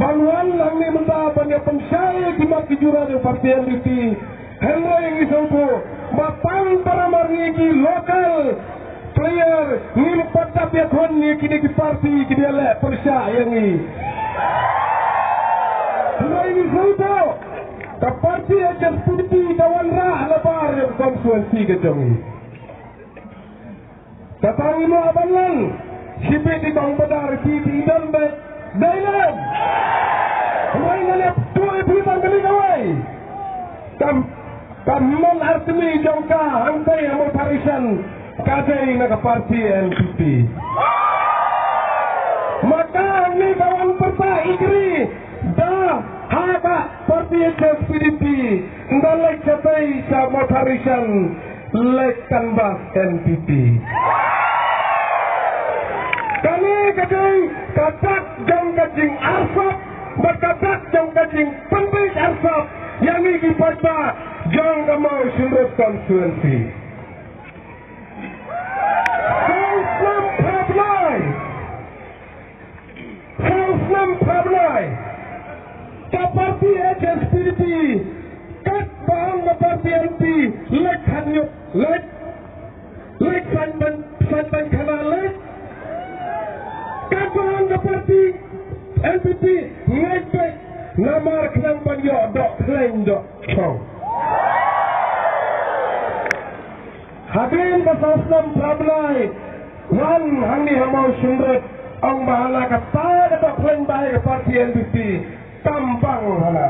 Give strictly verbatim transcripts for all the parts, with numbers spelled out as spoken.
ban wan hangne mynta ban ïa pynshai ïa ki mat ki jura jong party N P P. Hynrei ngi sngewthuh ba tang para mar ngi ki local player ngim pat dap ïakhun ïa kine ki party ki dei leh pyrshah ïa ngi. Hynrei ngi sngewthuh ka party H S P D P ka wanrah ha la bar ïa ka constituency ka jong ngi. Kata ngi mut ban len, shibit i bang badar ki ti don bad dai len. Wai na lep tu i pi tang kali kawai. Kam, kam non artimi jong ka hangtai amo parisan ka dei na ka parti N P P. Maka ni kawan parta ikri da ha ka parti H S P D P nda lek katai sa mo parisan lek canvass N P P. Kane ka dei ka dak jong ka jingarsap bad ka dak jong ka jingpynbeit arsap ïa ngi ki paidbah jong ka Mawshynrut constituency. Saw snem phra bnai. Saw snem phra bnai. Ka parti H S P D P katba ong ka parti N P leit khatñiuh leit. Leit san ban, san ban khana leit. Katba ong ka parti N P P ngeit beit namar khnang ban ïoh doh khlaiñ doh chong. Hadien ka saw snem phra bnai wan hangne ha Mawshynrut ong ba hana kata kata khlaiñ bai ka parti N P P kam bang hana.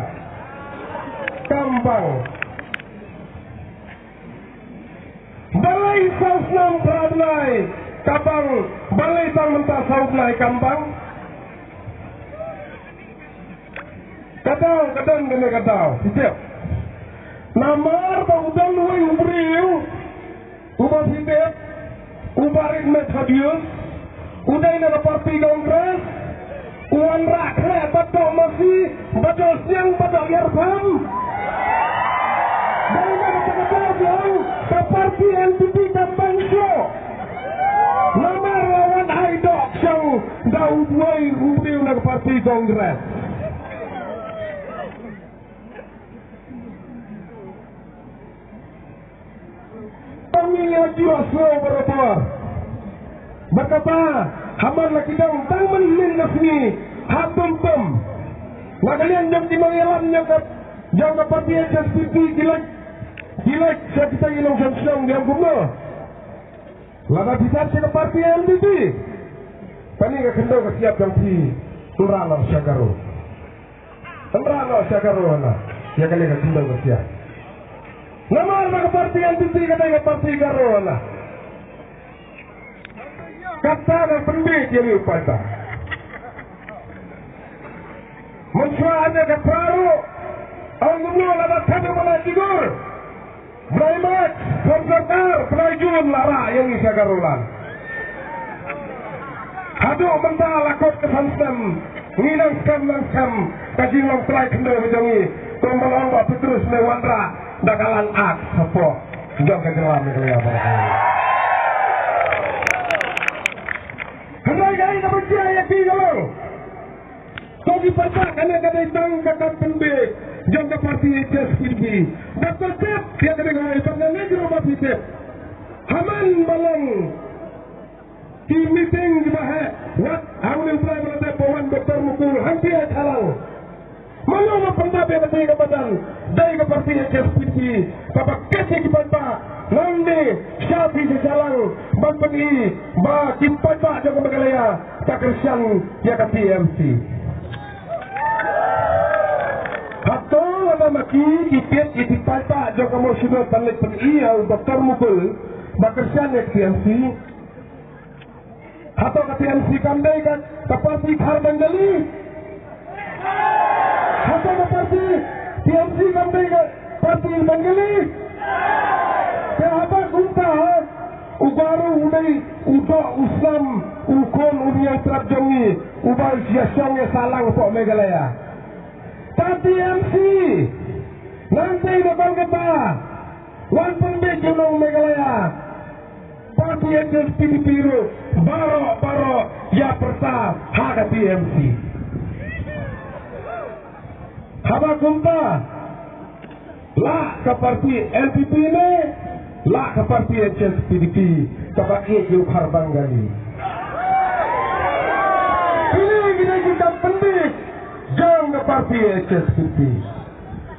Kam bang. Balei saw snem phra bnai ka bang, balei tang mynta saw bnai kam bang? Ka daw, ka don kane ka daw. Phi tip. Namar ba u don uwei u briew uba phi tip, uba rit Methodius, u dei na ka parti Congress, u wanrah khleh bad doh masi, bad doh sniang, bad doh ïarpham. Dei na kata ka daw jong ka parti N P P kam bang shuh. Namar la wan ai doh kshaw da uwei u briew na ka parti Congress. Tang ngi ïa ju ïohsngew barabor. Bad kata, ha man la ki dang tang mynhynnin ka sngi, ha pym pym. Na ka liang jong ki nongïalam jong ka, jong ka parti H S P D P ki leit, ki leit sha kita ki nongshong shnong, ki ong kumno. Lada phi sah sha ka parti N P P, kane ka khyndew ka shyiap jong phi, yn rah noh sha Garo. Yn rah noh sha Garo hana. Ïa kane ka khyndew ka shyiap. Namar ba ka parti N P P ka dei ka parti Garo hana. Kata ka pynbeit ïa ngi u paidbah. Mynshuwa ane ka phra ruh, ong kumno lada thad u ba la jingkur. Bnai Mac, Kong Sorkar, bnai Jun la rah ïa ngi sha Garoland. Haduh mynta la kut ka san snem, ngi nang skhem nang skhem ka jinglong trai khyndew ka jong ngi. Kumba la ong Bah Petrus me wanrah da ka land act hapoh jong ka jylla Meghalaya baroh. Hynrei kaei kaba jia ïa ki ka long. Ko ki paidbah, kane ka dei tang ka kat pynbeit jong ka parti H S P D P. Bad to tip ïa kane ka dei tang ka ngi ruh ba phi tip. Ha man ba long ki meeting kiba heh, wat ha une u blai ba la dep ba wan Doktor Mukul hangtei ha Shallang. Mano ba pyndap ïa kane ka madan? Dei ka parti H S P D P kaba kit ïa ki paidbah. Nangne sha phi sha Shallang ban pyni ba ki paidbah jong ka Meghalaya ka kyrshan ïa ka T M C. Hato lada ma ki, ki kit ïa ki paidbah jong ka Mawshynrut ban leit pyni ïa u Doktor Mukul ba kyrshan ïa ka T M C? Hato ka T M C kam dei ka, ka parti Khar Bengali? Hato ka parti T M C kam dei ka parti Bengali? Te haba kumta, u Garo u dei u doh u snam, u khun u niang trap jong ngi, uba ïa shong ïa sahlang hapoh Meghalaya. Ka T M C nangtei na Kolkata wan pynbeit ïa u nong Meghalaya. Parti H S P D P ruh baroh baroh ïa pyrta ha ka T M C. Haba kumta, lah ka parti N P P ne, lah ka parti H S P D P, kaba ïeit ïa u Khar Bangali. Kine ki dei ki kam pyndik jong ka parti H S P D P.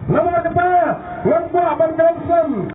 Namar kata, ngan kwah ban kren shen.